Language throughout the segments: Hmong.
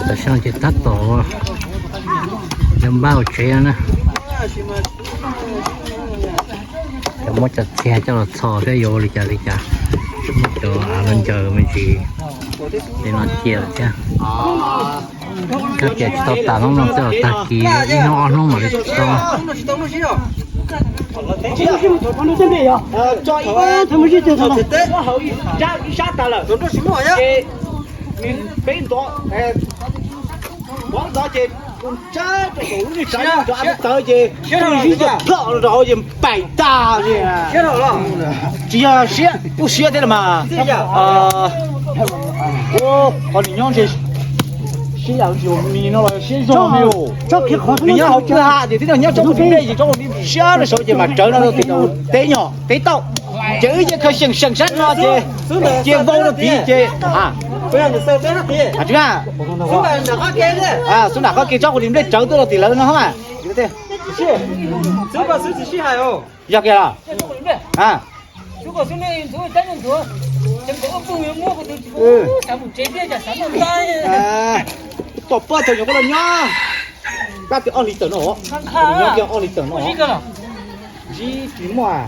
Tam sim no ces tab tom yuav npaj ua tsev na. Cov muab cov txiag coj los txhos thiab yuav ua li cas li cas. Muab cov av los ncaws me ntsis li no cia lawm thiab. Kab tias tsis tau tas hnub no, tej zaum tag kis ib hnub ob hnub mam li tau. Peb ntov, pov ntov ces tsab rau saum lub niag tsav, cov av tawv ces ib yam ploj rau hauv ces paim tag li. Tsis yog siab, kuj siab thiab los mas. Qhov nws nyob ntshe siab yam mis no los siab zog li. Nws nyob hauv kwj ha ces twb nyob tsob ua li nplej ces tsob ua li siab rau saud ces mas rawv no rau tim teb nyog teb tauj. Ces wb yeej khaws seem seem sab no ces cia vau rau tid ces xub nram qhov kev tsob ua li nplej rawv tuaj rau tim lawv no. Yog kiag los? Pom poj thaum nyuam qhuav los nyob, kab tias ob hlis tawm no, nyob kiag ob hlis tawm no, zib tsis muaj.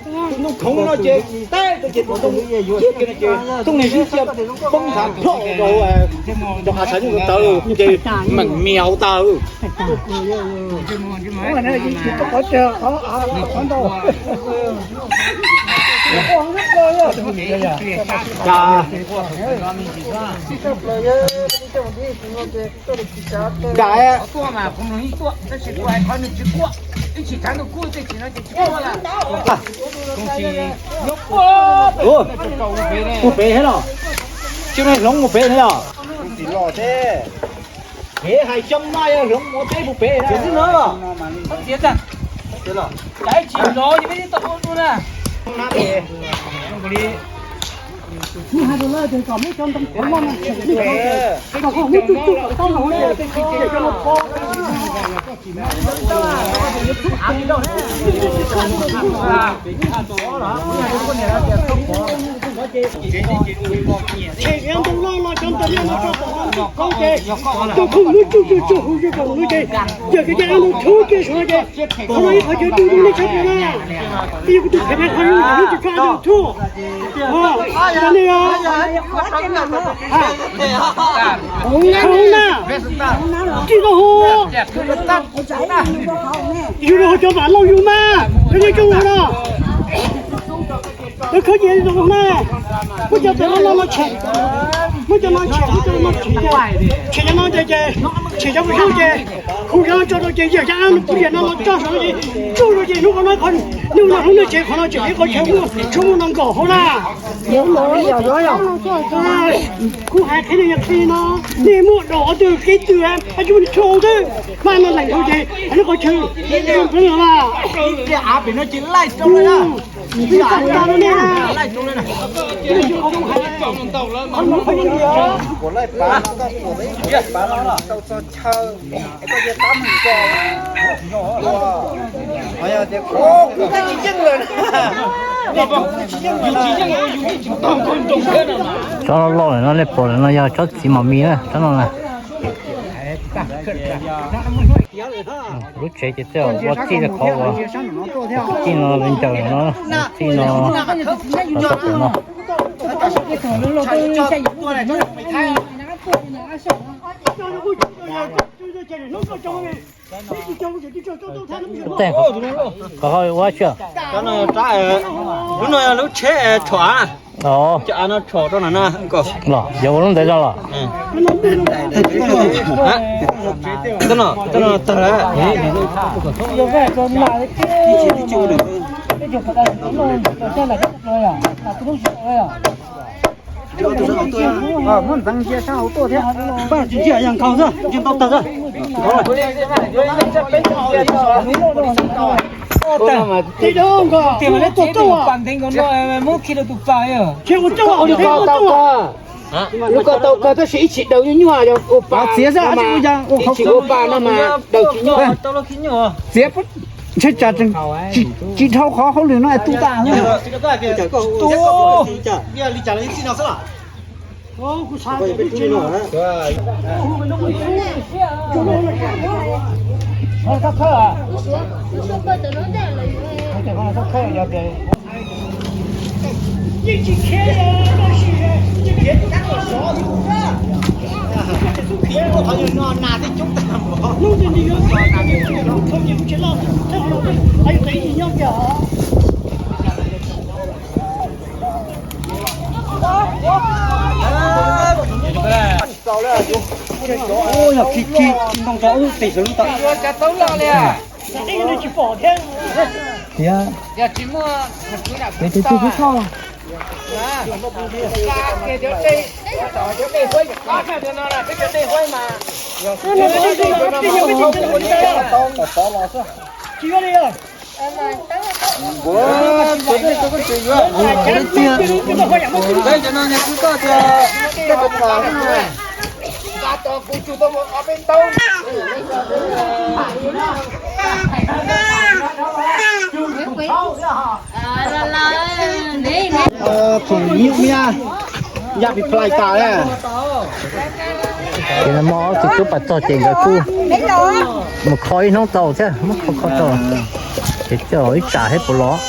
Tus ntoo khoov no ces teb ces tus ntoo ciab kiag no ces thooj niag zib cia poob nthav plhom rau, rau hav tshav nyuj tawv ces meem miaus tawv. Nram mus pem thiab los? Tsis muaj hloov mus pem thiab los? Kev hais xyoo no yog hloov mus peb mus pem na. Tshem ntoo loj no cov ntawm no no rau tom no ntug koob ces tus kheej lub tsuj tsuj tsuj hu zog tom lub ces yog kev cai av ntoo rhuav kiag saum no ces qhov no ib qhov chaw du du nej tshawb plaws na. Ib yog kuv tus kheej na qhov no lub tsis tshua av ntoo rhuav. Ua nej os. Khoov na, tsis tau hu. Yus los cov vam lauj yus mas, cov nyob coob no. Lawv khawb ces zoo na, muab cov ntawm no no tshem, muab cov no tshem, muab cov no tshem, tshem cov no ces, tshem cov pus xyoob ces, hu cov no tso rau ces yawm cov av no puv yam no los tso saum no ces tsuj rau ces hnub qhov no qhov nws los hnub no ces qhov no tseem ib qhov chaw muaj tshuaj muaj no nkaum hauv na. Kuv hais qhia nej yog qhia no, nej muaj daus qhov twg kev twg, hais tsis muaj nws tshuaj ua twg, mas no leem dhau ces hais lub qhov chaw zoo pheej los na. Tsob loj loj no nej pom no yog tsob txiv mos mis na, tsob no na. Lub tsev ces tej zaum ua txij rau qhov uas txij no ncaws no, txij no los txog pem no. Tej qhov ua tsi? Lub no lub tsheb tshom av, cov av no tshom rau no na. Los yuav ua lub ntawd zog los? Tag lawm. Muab ntxeev ntsia sab hauv tuaj thiab. Pab tsis ntsia yog nkhaus xwb, ntsia ntau tawg xwb. Ces ua coj ua tau tag. Lub ko tau kawg tab sis ib tsis daws nyuaj nyuaj yog ua pa, txiav xwb, ib tsis ua pa no mas daws tsis nyuaj. Txiav ntshe tsam tsis dhau qhov hauj lwm no es tu tas. Ua yog khi khi ntoo rau wb tes sawv lub tau. Tias, tias tus twg tsis txhob. Khoom nyuj miab, yaj pis plais tas na. Ces nag hmo ob txiv tub pas txog ces nkawd kuj mus kho ib hnub tau thiab, muab kho kho tau. Ces coj ib tsam thiab puas los.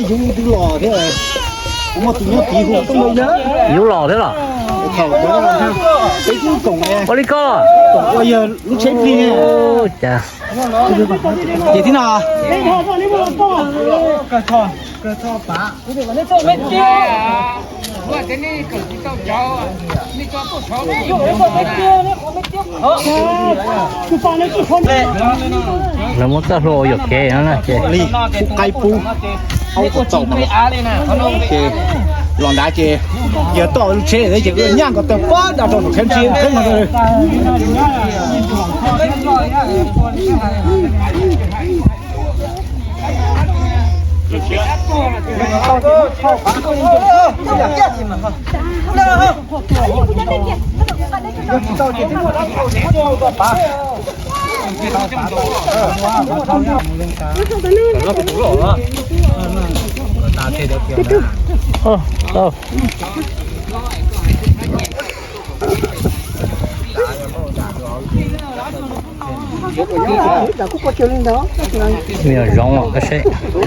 Yus twb los thiab, muaj tus nyob tid hu. Yus los thiab los? Thaum peb koom ua li ko. Ua yawg lub tsheb plig. Ces thiab no. Lawv muab txoj hlua ua yuam kev no na ces qaib pub, aub txaus mas los. Ces los nrad ces yawg toj lub tsheb ces nyaj nkaus tawg pab da rau saum kheeb tsheb kheeb no.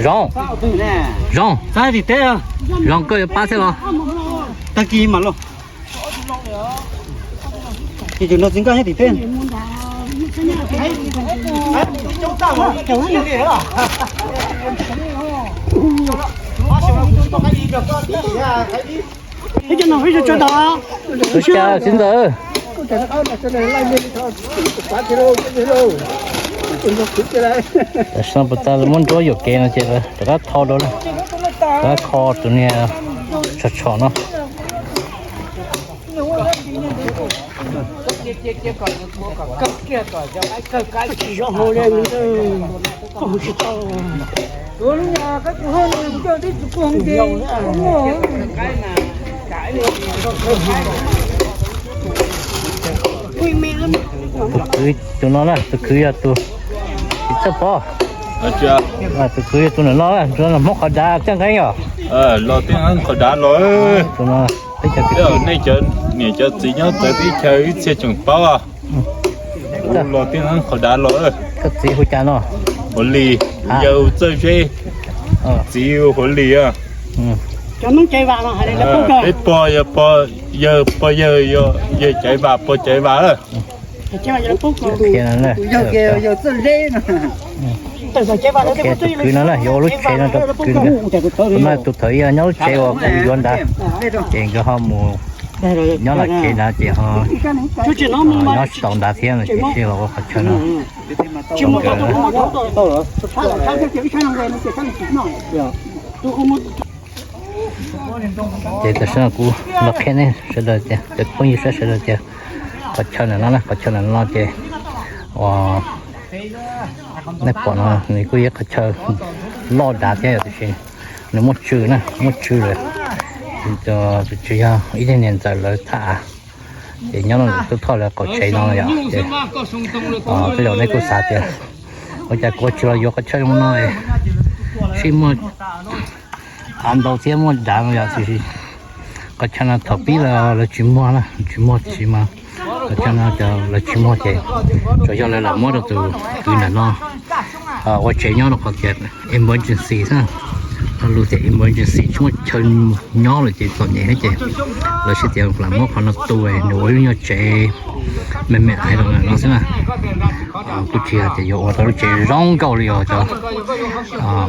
Zoov, Zoov, Zoov, koj yuav pab thiab los? Tag kis mam los. Ces tus no txiv nkoj nyob tim teb. Ua cas txiv ntxawm? Tam sim no puas tas lawv muab nruab yuam kev no ces lawv rov qab tho rau lawm, rov qab kho tus niag tshom tshom no. Tus kwv, tus no na, tus kwv yog tus tsis txawj pov. Tus kwv yog tus ntawm no, tus no muab qhov dav txawj nqeeb os. Los tib qhov dav los. Tus no nej cov niam cov txiv nyob txawv teb chaws ib txhia tseem paub. Kuv los tib qhov dav los. Koj txiv hu cas no? Huav Lis. Yawg Txawj Zeb. Txiv Huav Lis. Peb pog yog, yawg pog yawg, yawg Caiv Vam pog Caiv Vam. Tus kwv no na, yuav ua lub tsev no rau tus kwv no, tus no tus thaum ub nyob lub tsev uas kuv yuav ntawd, ces nkawd ho mus nyob lawm tsev ntawd ces ho nyob tsis tau ntawd thiab no ces thiaj los ua qhov chaw no. Ces tam sim no kuv los qhia nej sawv daws tias, cov phooj ywg sawv daws tias, qhov chaw ntawm no na, qhov chaw ntawm no ces uas nej pom no nws kuj yog qhov chaw loj dav thiab tiam sis nws muaj tsw na, muaj tsw lawm. Cov tsis yog ib tug niam ntxawm lawv tham, ces nyob no lawv tuaj thauj lawv qaum tsev no yom. Ces tej zaum nej kuj xav tias ua cas kuv tsis los yuav qhov chaw zoo no, sib muaj av ntau thiab muaj dav no yom, tiam sis qhov chaw no thaum pib lawv tsis muag na, tsis muag tiam sis mas qhov chaw no lawv tsis muag ces tsuas yog lawv lam muab rau tus kwv ntawm no ua tsev nyob rau qhov tias emergency xwb. Lo lus tias emergency tsis muaj chaw nyob lawm ces txom nyem thiab ces lawv thiaj tias lam muab qhov no tu nws ua lub nyuag tsev me me ais rau ntawm no xwb na. Kuj tsis hais tias yuav ua tau lub tsev zoo nkaus li os cov,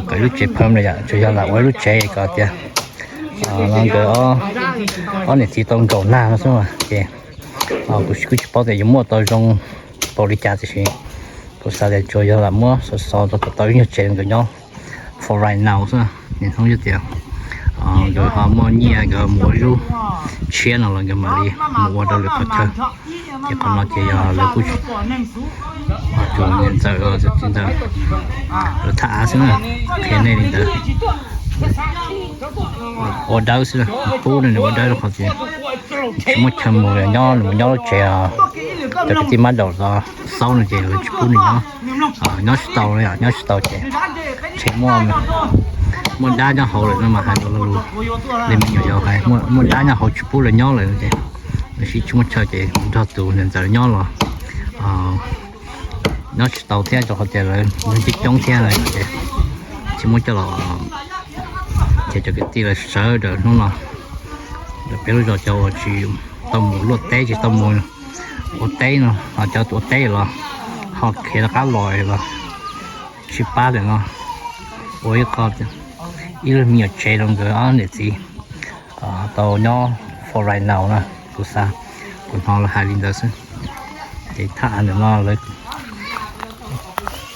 kom lub tsev phawm na yom, tsuas yog lam ua lub tsev kom tias no nkawd ob niam txiv tau nkaum nag no xwb ces kuv kuj tsis paub tias yuav muaj tau zoo npaum li cas tiam sis kuv xav tias tsuas yog lam muab xov xov rau kom tau ib nyuag tsev nkawd nyob for right now xwb. Nim hnub yog tias nkawd ho muaj nyiaj nkawd mus ua lub tshiab no los nkawd mam li mus ua rau lwm qhov chaw. Ces qhov no ces yog lawv kuj, tus niam ntxawm los tus txiv ntxawm lawv tham av xwb na, qhia nej li ntawd. Ua dawb xwb, pub nws ua dawb rau qhov tias tsis muaj chaw mus nyob, nws mus nyob lub tsev, cov kwv tij mab daum los xaub nws ces lawv tsis pub nws nyob. Nyob tsis tau, nyob tsis tau ces tseem muaj, muaj dab nyob hauv lawm no mas hais lus li me nyuam yaus hais, muaj dab nyob hauv tsis pub lawv nyob lawm ces lawv siv tsis muaj chaw ces nrog tus niam ntxawm nyob los nyob tsis tau thiab rau qhov tias lawv coob coob thiab ces tsis muab coj los. Ces cov kwv tij lawv sawv daws hnub no, peb lub zos cov uas tsis tau mus luaj teb, tsis tau mus ua teb no, cov ua teb los ho khiav rov qab los los tsis pab lawm no, ua ib qho, ib lub me nyuam tsev rau nkawd ob niam txiv tau nyob for right now na. Kuv xav, kuv hnov lawv hais li ntawd xwb. Ces tham ntawm no lawv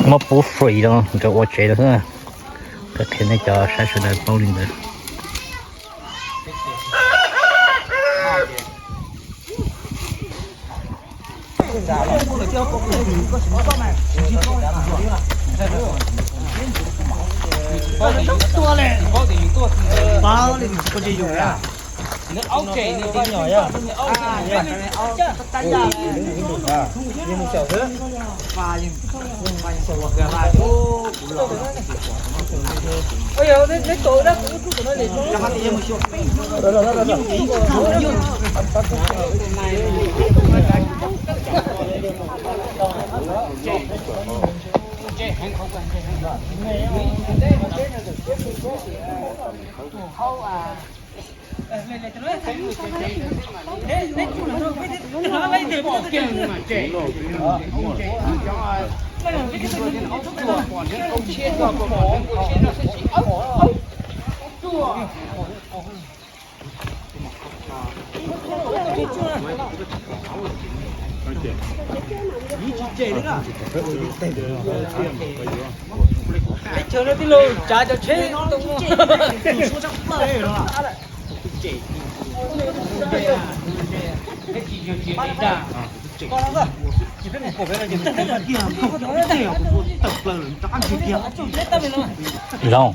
muab pub free rau nkawd ua tsev rau xwb. Qhia nej cov saib sawv daws paub li ntawd. Teb chaws no tij laug tsav cov tsheb no. Zoo,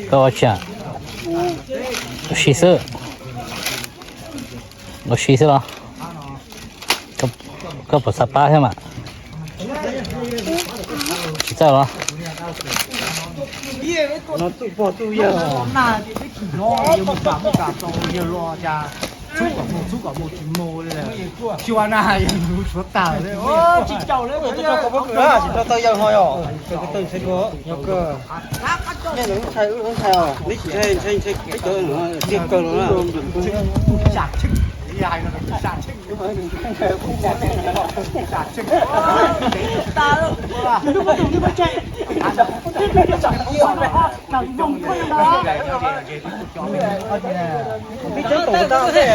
koj ua tsi? Ua si xwb. Ua si xwb los? Koj puas xav pab thiab mas? Tsis txawj los? Peb coob tus tau, ces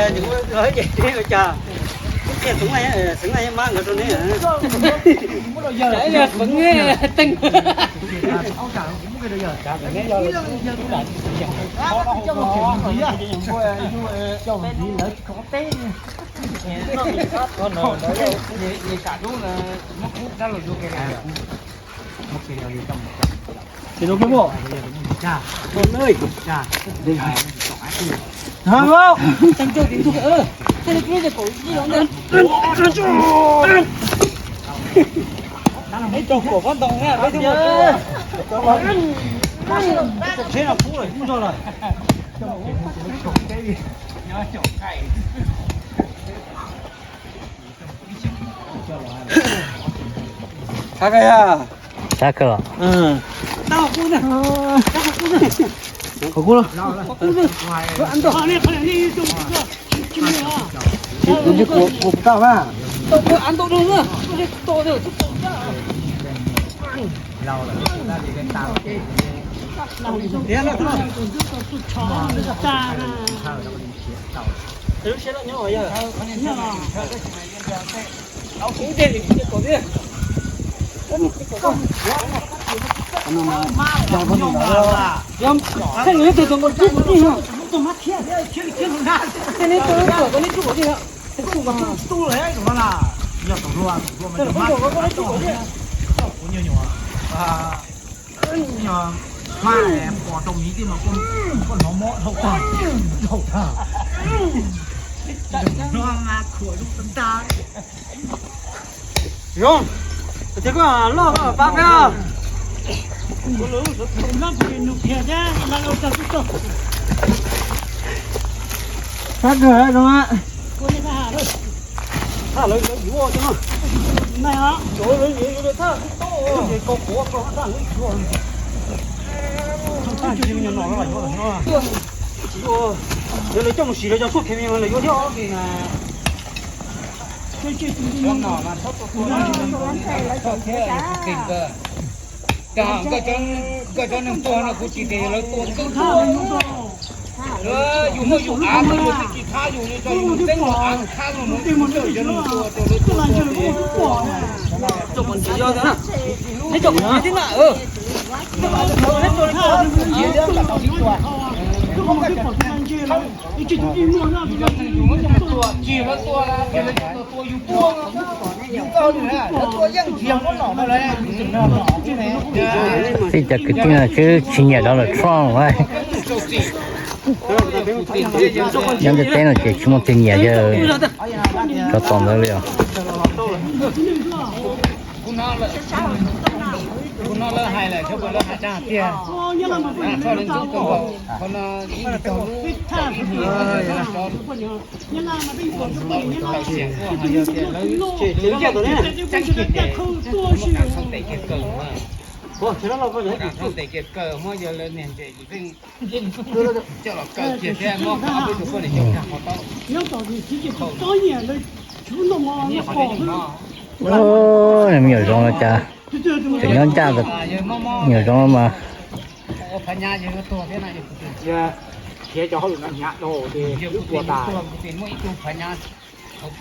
los ces cas, xeev mab nkawd rau neb. Teej. Ces no peb muaj. Sab kawg. Sab kawg. Qhov kub los. Kuv tau na. Mas pom rau miv tiag mas koj hnov mob dhau tag, dhau tag. No mas khuam lub tag tag. Zoo, ces koj loj koj pab peb. Pab kawg zoo. Thaj lawv yuav cov no. Cov lawv yuav yuav thaj tub tub ces koj quav koj thaj lawv yuav. Thaj tsis me nyuam no los yuav lawm no. Tsis yuav, yog lawv coj mus sim lawv cov tshuaj khes me lawv yuav thiab. Nkawd cov neeg tuag no kuv tsis tias lawv tuag kawg tuag. Yus muaj yus av, muaj yus twb tsis thab yus li, tso yus mus teeb mus av mus thab los mus coj cov neeg tuag rau lawv tuag tuag. Tsis lawv tuag, yus tuag, yus tuag, yus tuag yeej nrhiav muab nom no lawm. Txij cov kwv tij no twb tsis nyiam Donald Trump. Nyob ntiaj teb no ces tsis muaj tus nyiam yawg tsov tom ntawd li os. Kuv hnov lawv hais lawm, xyov puas lawv hais tag tiag. Txog lawv ntxub kawg nkaus, qhov no ib tog lub, ib tog lub, lawv tseem ceeb kiag ces muab kav thoob tes kiag kaw, muab kav thoob tes kiag kaw, muab yog lawv niag ntses ces pheej coj los kaw kiag thiab muab ob peb tug poj niam coj kiag qhov taub. Me nyuam zoo no cas tseem nyob ncaj, me nyuam zoo mas. Khiav cov hauj lwm no hnyav dhau ces wb ua tas. Cov tub rog txoj pem xab. Lawv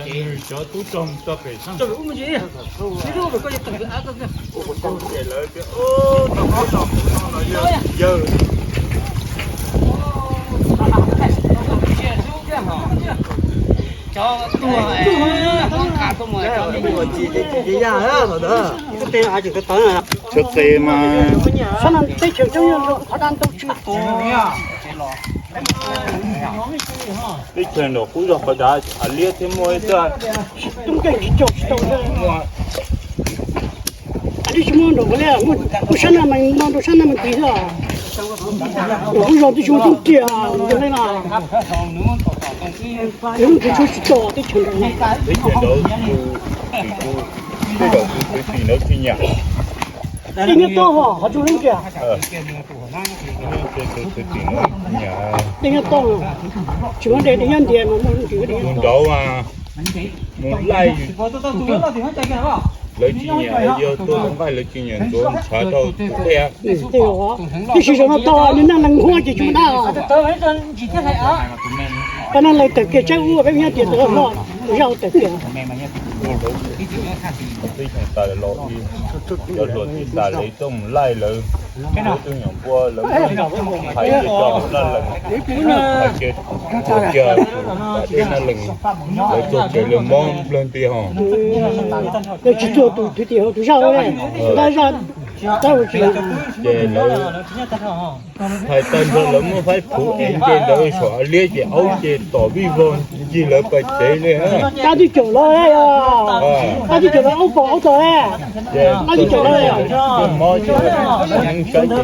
tias, yawg, cov tuag, tuag tsis ces yaj lawm ntawd. Tshawb qe mas. Sab no teb chaws tseem yog qhov dab ntau tsis. Teb chaws nram qub zog qhov dav av liab thiab muaj ib tug. Tub nkeeg tsis cog tsis tau. Muaj, tsis muaj nram qhov liab, muaj sab no mas no rau sab no mas tig xwb. Nram qub zog twb tsis muaj tub riam li no. Nws muaj tsis tau teb chaws nram. Teb chaws nraud tus, tus, tej zaum tus kwv tij nraud tsis nyiam. Dej nyob toj hos qhov tsuas leej kiag. Dej nyob toj, tsis muaj dej, dej nyob ntiav mas muaj leej twg dej nyob toj. Tus nraud mas mus laij, lawv tsis nyiam, yog tuaj tus nqaij lawv tsis nyiam ntxuav ntshav rau tus dej. Tiam sis zaum no tog nws neeg lees huab ces tsis muaj dab. Pab neeg lees tawm kiag tsaib ub peb nyob tias tawm hlo, zaj tawm kiag. Teb chaws tas los, cov hluas tib tas lawv tuaj mus laij lawv, lawv tus nyuam npua lawv muab hais tias cov hauv noj lees, hais tias tuag kiag tom dej noj lees, lawv tuag kiag lawv mob nplawg nti hos. Lawv tsis tuag tus thwj tim hauv tus zaj, zaj, zaj Ces lawv hais tag nrho lawv muab faib phuv es nce ntawd saum av liab ces aub ces tom vij vog ncig lawv pais tsev li. Tab twb caum los, tab twb caum los aub pom aub tog, tab twb caum los. Mob ces neeb saib ces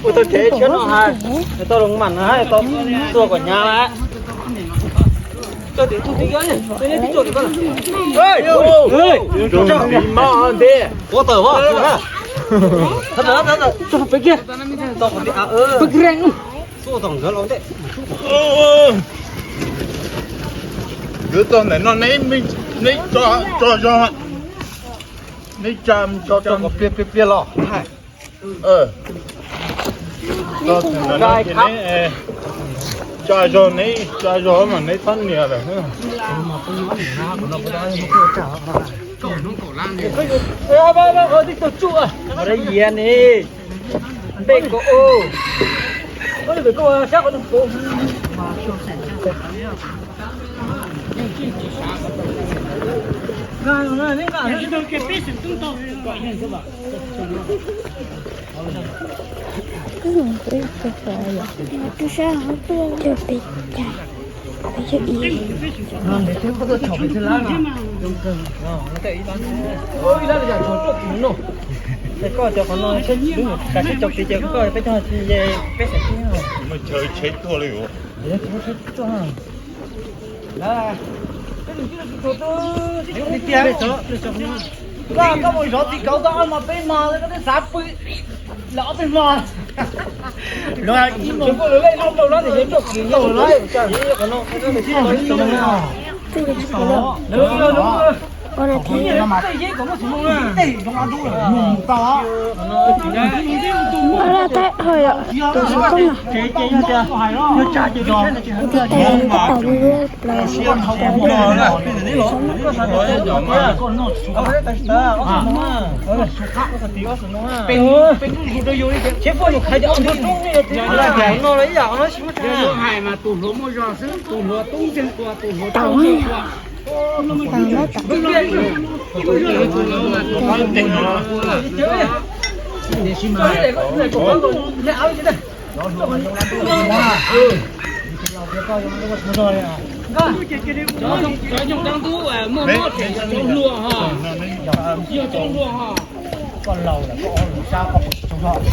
Ua tau tsev tshiab no hais, tau los mam hais tau tua kom hnyav lawm. Ua tawm, peb kiag, peb kiag rees. Yuav txog ntawm no neb tso zog, neb tsa tso pliag pliag pliag los. Tsa zog, neb tsa zog mas neb txhob nias lawm. Tib tug tsuj, yias ne, npe ko, sab ko. Tus sab hov tuaj coj peb cai, peb cov ib. Koj cov qhov no, koj peb cog peb tsev tuaj li. Koj mus zov txiv kauv tau ob mos peb mos, koj twb xav pw los ob peb mos. Twb yog tsis tau, ua nas thiab. Ua laj taib hoj yom, tus xov tooj no. Ua tib taig ua tib taig li plaws. Tau. Cov nyoog dab ntub muaj mob ces yog cov hluas ho, yog cov hluas ho. Cov laus li, cov laus li.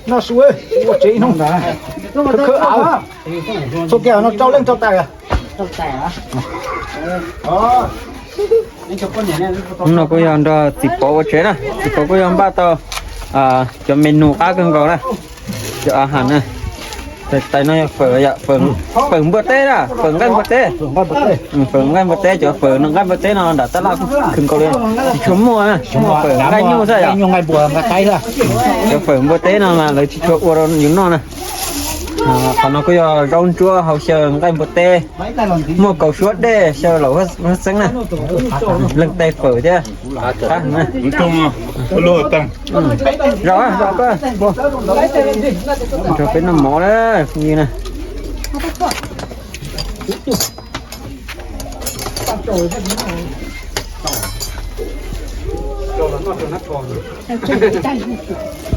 Noj su, ua tsev ib hnub ntawd. Khawb khawb av. Txhua kiag no rau leej rau tais. Hnub no kuj yog nrog txiv Pov ua tsev na, txiv Pov kuj yog npaj tau cov menu qab kawg nkaus na, cov a has na. Tais no yog fawm, fawm npua teb na, fawm nqaij npua teb. Fawm nqaij npua teb, cov fawm nqaij npua teb no nram tab laj kuj khwv nkaus li, tsis tshua muaj, muaj fawm nqaij nyuj xwb yom. Cov fawm npua teb no mas lawv tsis tshua ua rau yus noj na. Qhov no kuj yog zaub ntsuab hau xyaw nqaij npua teb, muaj kaus suab dej xyaw laum huab xeeb na, leej tais fawm thiab. Zaum, zaum koj, nrog peb noj mov na, phooj ywg na. Rau los noj rau nab tho.